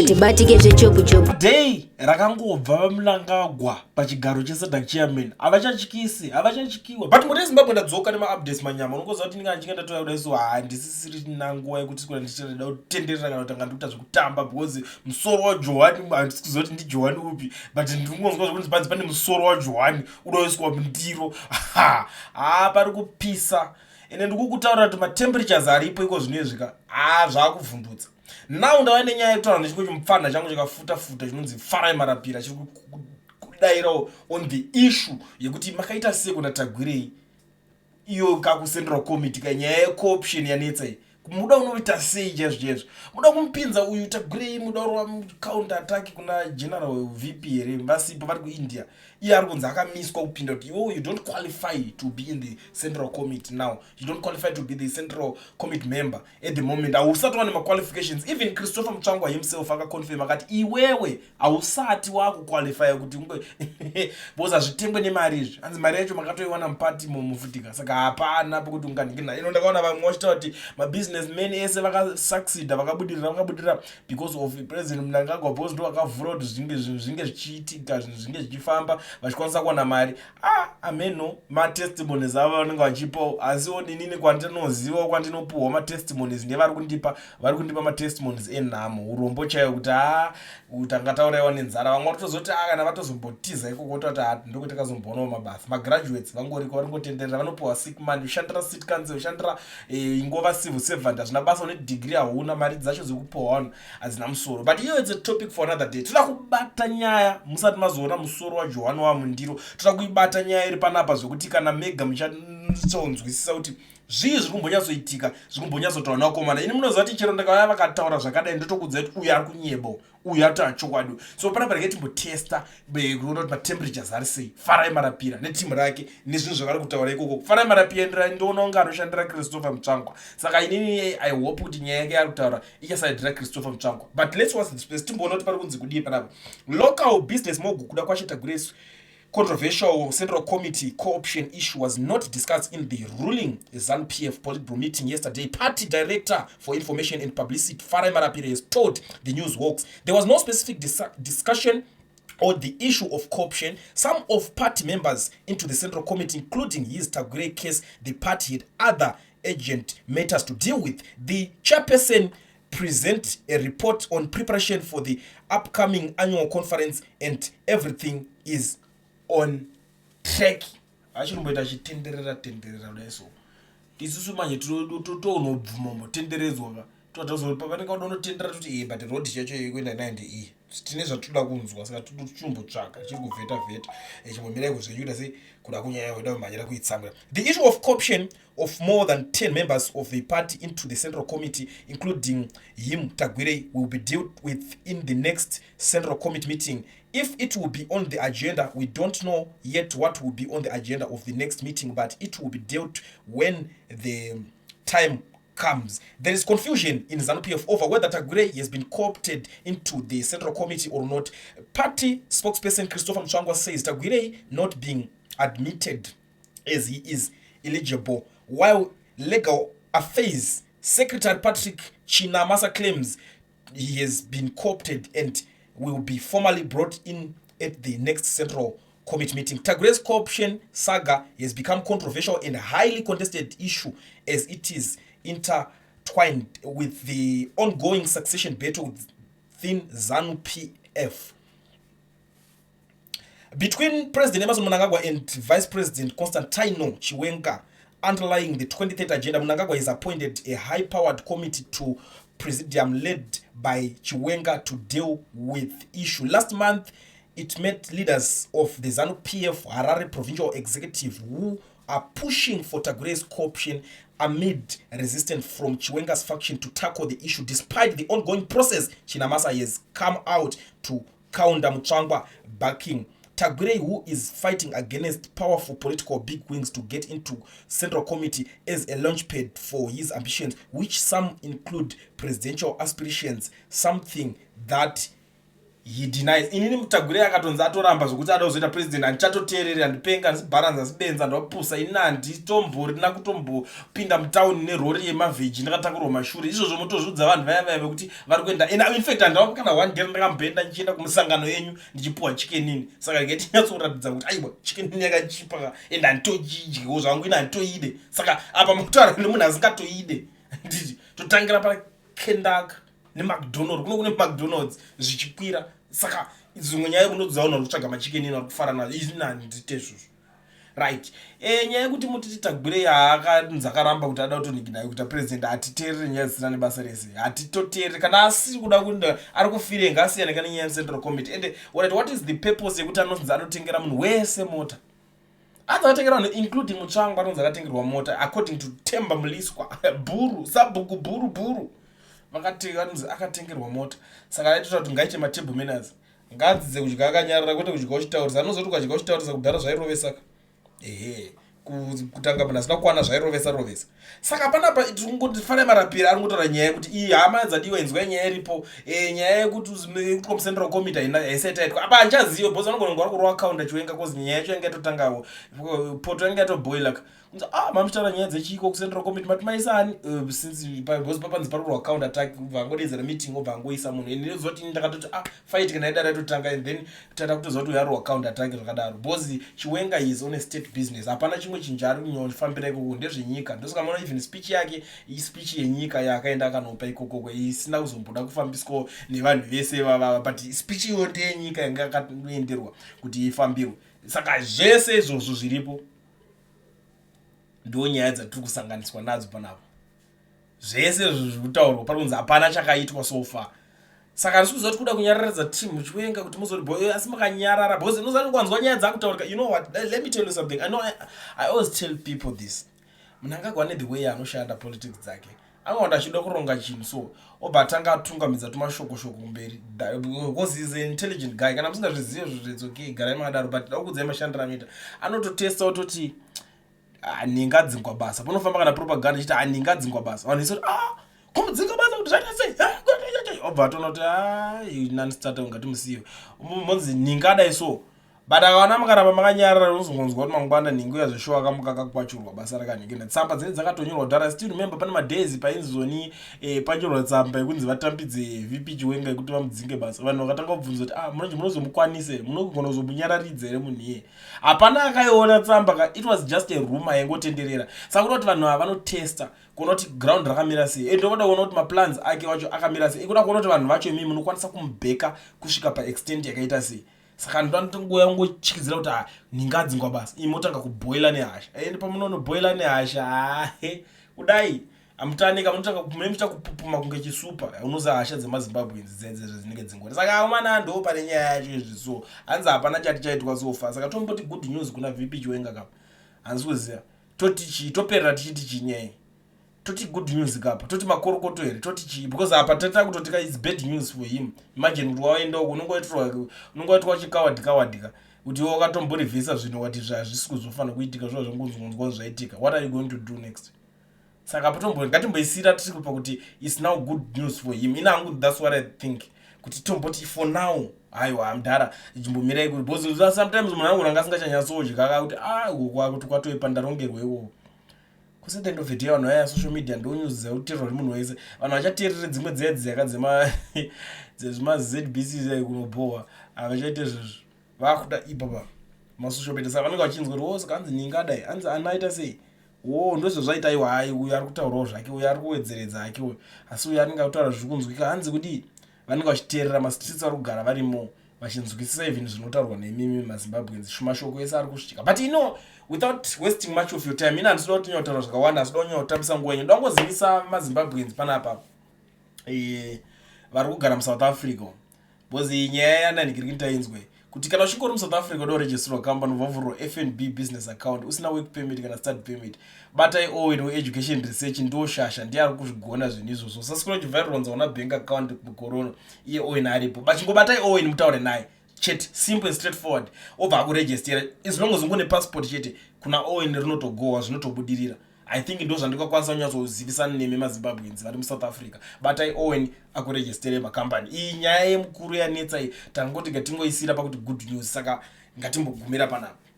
Atibatike zvechopu chopu. Day rakangobva vaMnangagwa pachigaro cheSADC chairman, havachatyisi, havachatyiwa. But muri Zimbabwe, ndadzoka nemaupdates manyama. Unongoziva kuti ndinga ndichinge ndatouya kudai, so handisisiri nanguva yekuti sikura ndichida kutenderera kana kutanga ndikuita zvekutamba, because musoro waJohani, handisi kuziva kuti ndiJohani upi, but ndingonzwa zvekunzi panzi pane musoro waJohani unoiswa mundiro. Ha, pari kupisa. Ende ndikukutaurira kuti matemperatures aripo iko zvino izvika, ha, zvaakuvhundutsa. Now ndava nenyaya yekutaura nechimwe chimupfanha changu chakafuta futa chinonzi Farai Marapira, chiri kudayirawo on the issue yekuti makaita sei kuna Tagwirei iyo kakucentral committee, kanyaya yecorruption yanetsa iyi. Muda unoita sei chaizvo chaizvo? Muda kumupinza uyu Tagwirei, muda urova counter attack kuna General VP here? Vasipo, vari kuIndia. Iye ari kunzi akamiswa kupinda, kuti iwewe, you don't qualify to be in the central committee now, you don't qualify to be the central committee member at the moment, hausati wane maqualifications. Even Christopher Mutsvangwa himself akaconfirm, akati iwewe hausati wakuqualifya kuti unge, because hazvitengwe nemari izvi. Hanzi mari yacho makatoiwana mupati mumufutika, saka hapana pekuti unganhingina ino. Ndakaona vamwe vachitaura kuti mabusinessmen ese vakasucceeda, vakabudirira, vakabudirira because of President Mnangagwa, because ndo vakavhura kuti zvinge zvichiitika, zvinhu zvinge zvichifamba, vachikwanisa kuwana mari. Ah, ameno matestimonies avo vanenge vachipawo, asiwo inini kwandinozivawo, kwandinopuhwa matestimonies nevari kundipa, vari kundipa matestimonies enhamo, urombo chaiwo, kuti ha, tanga taurayiwa nenzara. Vamwe vatozoti a, kana vatozombotiza ikoko, toti ha, ndokuti takazomboonawo mabasa. Magraduates vangoriko, vari ngotenderera, vanopiwa sick money, ushandira city council, ushandira ingova civil servant, hazvina basa. Une degree, hauna mari dzacho dzekupiwa vanhu hadzina musoro. But iyo, it's a topic for another day. Toda kubata nyaya musati mazoona musoro waJohani wamundiro. Toda kuibata nyaya iri panapa zvekuti kana mega muchatsonzwisisa kuti zvii zviri kumbonyatsoitika, zviri kumbonyatsotaura nevakomana. Ini munoziva kuti chero ndakauya vakataura zvakadai, ndotokudza kuti uyu ari kunyebo, uyu ari chokwadi. So panapa regai timbotesta kuona kuti matemperatures ari sei. Farai Marapira netimu rake nezvinhu zvavari kutaura ikoko. Farai Marapira ndoona kunge anoshandira Christopher Mutsvangwa, saka inini I hope kuti nyaya yake ari kutaura ichasaidhira Christopher Mutsvangwa. But let's watch the space, timboona kuti pari kunzi kudii panapa. Local business mogul Kudakwashe Tagwirei's controversial central committee co-option issue was not discussed in the ruling ZANU-PF Politburo meeting yesterday. Party director for information and publicity Farai Marapira has told the news hawks there was no specific discussion on the issue of co-option some of party members into the central committee, including his Tagwirei case. The party had other urgent matters to deal with. The chairperson present a report on preparation for the upcoming annual conference and everything is on track. Achiromboita achitenderera tenderera kudai, so isusu manje tonobvuma mbotenderedzwa ka, pavanenge vada unotendera toti e, but road chacho yekuenda nayo ndeiyi, tine zvatoda kunzwa, saka tichimbotsvaga chiri kuvheta vheta, chimbomirai kuzvenyuita sei kuda kunyanya kuda kumhanyira kuitsamwira. The issue of co-option of more than 10 members of the party into the central committee, including him, Tagwirei, will be dealt with in the next central committee meeting, if it will be on the agenda. We don't know yet what will be on the agenda of the next meeting, but it will be dealt when the time comes. There is confusion in ZANU-PF over whether Tagwirei has been co-opted into the central committee or not. Party spokesperson Christopher Mutsvangwa says Tagwirei not being admitted as he is eligible, while legal affairs secretary Patrick Chinamasa claims he has been co-opted and will be formally brought in at the next central committee meeting. Tagwirei's co-option saga has become controversial and highly contested issue as it is intertwined with the ongoing succession battle within ZANU PF between President Emmerson Mnangagwa and Vice President Constantino Chiwenga. Underlying the 2030 agenda, Mnangagwa has appointed a high-powered committee to presidium led by Chiwenga to deal with issue. Last month, it met leaders of the ZANU-PF Harare Provincial Executive who are pushing for Tagwirei's co-option amid resistance from Chiwenga's faction to tackle the issue. Despite the ongoing process, Chinamasa has come out to counter Mutsvangwa backing Tagwirei, who is fighting against powerful political bigwigs to get into central committee as a launchpad for his ambitions, which some include presidential aspirations, something that He denies. Inini Mutagwirei akatonzi atoramba zvokuti ada kuzoita president, handichatoteereri. Handipenga, handisi bharanzi, handisi benzi, handiwapusa. Inini handitomborina kutombopinda mutauni nerori yemavheji ndakatakurwa mashure. Izvozvo motozviudza vanhu vaya vaya vekuti vari kuenda. And in fact, handava kana one day ndakamboenda ndichienda kumusangano yenyu ndichipuwa Chicken Inn. Saka regai tinyatsokuratidza kuti aiwa, Chicken Inn yakachipa and handitochidyiwo zvangu, ini handitoide. Saka apa mukutaura nemunhu asingatoide. Nditi totangira paKendaka neMcDonald, kuno kune McDonald's zvichikwira. Saka dzimwe nyaya yekunodzaona uri kutsvaga maChicken Inn, vari kufara nazvo. Izvi handite izvozvo, right? Nyaya yekuti mutiti Tagwirei haakanzi akaramba kuti ada kutonhiki kuita president, hatiteerere nyaya dzisina nebasa rese, hatitoteerere. Kana asiri kuda kuenda, ari kufire, ngaasiyane kana nyaya yeCentral Committee. And alright, what is the purpose yekuti anonzi anotengera munhu wese mota? Anzi akatengera vanhu, including Mutsvangwa, anonzi akatengerwa mota according to Temba Mliswa, bhuru sabhuku, bhuru bhuru. Vakati anonzi akatengerwa mota. Saka aitoita kuti ngaite matable manners, ngadzidze kudya akanyarara, kwete kudya uchitaurisa. Anozoti ukadya uchitaurisa, kudhara zvairovesaka. Ehe, kutanga munhu asina kukwana zvairovesa rovesa. Saka panapa tiri kungoti Farai Marapira ari kungotaura nyaya yekuti iyi hama dzadiwa, inzwai nyaya iripo. Nyaya yekuti Central Committee haisati yaitwa apa, handichazive because vanogona kunge vari kurova counter Chiwenga, cause nyaya yacho yanga yatotangawo, poto yanga yatoboila kunzi, ah, mamuchitaura nyaya dzechiko kuCentral Committee, mati maisani since because papanzi pari kurwa counter attack, ubva angodedzera meeting, obva angoisa munhu. And ndinozoti ndakatoti, ah, fight kana idara yatotanga, and then tata kutoziva kuti uyarwa counter attack zvakadaro, because Chiwenga is on a state business. Hapana chimwe chinhu chaari kunyofambira ikoko, ndezvenyika. Ndosaka maona even speech yake, ispeech yenyika yaakaenda akanopa ikokoko, isina kuzomboda kufambiswawo nevanhu vese vavava, but speech iyoyo ndeyenyika yanga yakatoenderwa kuti ifambirwe. Saka zvese izvozvo zviripo ndo nyaya dzatiri kusanganiswa nadzo panapa. Zvese izvo zviri kutaurwa pari kunzi hapana chakaitwa so far. Saka handisi kuziva kuti kuda kunyararidza team Chiwenga kuti muzoti boy, asi makanyarara, because unozati kwanzwa nyaya dzakutaurika. You know what, let me tell you something. I know I always tell people this: Mnangagwa ne the way anoshanda politics dzake, anowanda achida kuronga chinhu, so obva atanga atungamidza tumashokoshoko kumberi, because is an intelligent guy. Kana musingazvizive zvo, it's okay, garai makadaro, but da kukudzai mashandiro anoita. Anototesta ototi, "Ah, ningadzingwa basa." Panofamba kana propaganda ichiti, "Ah, ningadzingwa basa," vanhu isoti, "Ah, kumudzinga basa kuti zvaita sei?" Obva atoona kuti, "Ah, non-starter, ungatimusiye." Monzi ningadai so, but akaona makaramba makanyarara, unozongonzwa kuti mangwana nhingi uyazveshuwa akamuka akakwachurwa basa rakanhingina. Tsamba dzinenge dzakatonyorwa kudhara. Still remember pane madays painzoni panyorwa tsamba yekunzi vatambidze VP Chiwenga yekuti vamudzinge basa. Vanhu vakatanga kubvunza kuti, "Ah, munonzi munozomukwanisa here? Munogona kuzomunyararidza here munhu iye?" Hapana akaiona tsamba ka. It was just a rumor yaingotenderera. Saka kuda kuti vanhu ava vanotesta kuona kuti ground rakamira sei, and ndokuda kuona kuti maplans ake wacho akamira sei, ikuda kuona kuti vanhu vacho imimi munokwanisa kumubheka kusvika paextent yakaita sei. Saka ndoanongoya ngochikidzira kuti, "Ah, ningadzingwa basa," imi motanga kubhoila nehasha. And pamunonobhoila nehasha, hahe, kudai hamutanika, munotanga mune muchita kupupuma kunge chisupa. Unoziva hasha dzemaZimbabweans dzedze dzinenge dzingori. Saka amana, ndo pane nyaya yacho izvi. So hanzi hapana chati chaitwa so far. Saka tomboti good news kuna VP Chiwenga kapa, handisi kuziva toti chii, toperera tichiti chinyai, toti good news kapa, toti makorokoto here, toti chii? Because apa tata kutoti ka, it's bad news for him. Imagine kuti waenda uko, unongoitwa chikawadhi kawadhika kuti iwe wakatomborivhesa zvinhu, wati zvazvisi kuzofanira kuitika, zviva zvangonzwa zvaitika. What are you going to do next? Saka patombo ngatimboisira tiri pakuti it's now good news for him. Ina hangu, that's what I think, kuti tomboti for now, aiwa, mudhara, chimbomirai, because sometimes munhu anogona anga asingachanyatsodya kakuti, ah, kuti kwatoipa, ndarongerwa ikoko. At the end of the day, vanhu vaya, social media ndo news dzekuteerwa nemunhu wese. Vanhu vachateerere dzimwe dziya dziyaka dzezvima-ZBC kunobhohwa, havachaite izvozvo, vakuda ipapa masocial media. Saka vanenge vachinzwa kuti, "O, saka hanzi ningadai, hanzi anaita sei?" O, ndozvo aiwa, hai, uyu ari kutaurawo zvake, uyu ari kuwedzeredza hake uyu, asi uyu anenge akutaura zviri kunzwika. Hanzi kudii? Vanenge vachiteerera mastreets, vari kugara varimo vachinzwisisa even zvinotaurwa nemimi maZimbabweans, mashoko ese ari kusvika. But without wasting much of your time, ina handisida kuti nyanya zvakawanda, handisida kunyanya kutambisa nguva yenyu. Ndoda kungozivisa maZimbabweans panapa vari kugara muSouth Africa, because nyaya yandanhikiriki tainzwe kuti kana uchinge uri muSouth Africa, uda kuregisterwa company, ubva FNB business account, usina work permit kana study permit, batai Owen weEducation Research. Ndoshasha, ndiye ari kuzvigona zvinhu izvozvo. Sasikuna uchivharironza una bank account mukorona, iye Owen aripo. Bachingobatai Owen, mutaure naye chete, simple and straightforward, obva akuregistera. As long as ungone passport chete, kuna Owen rinotogohwa, zvinotobudirira. I think ndo zvandingakwanisa kunyatsozivisana nemi maZimbabweans vari muSouth Africa. Batai Owen akuregistere makambani. Iyi nyaya yemukuru yanetsa iyi, tangoti ngatingoisira pakuti good news. Saka ngatimbogumira panapa.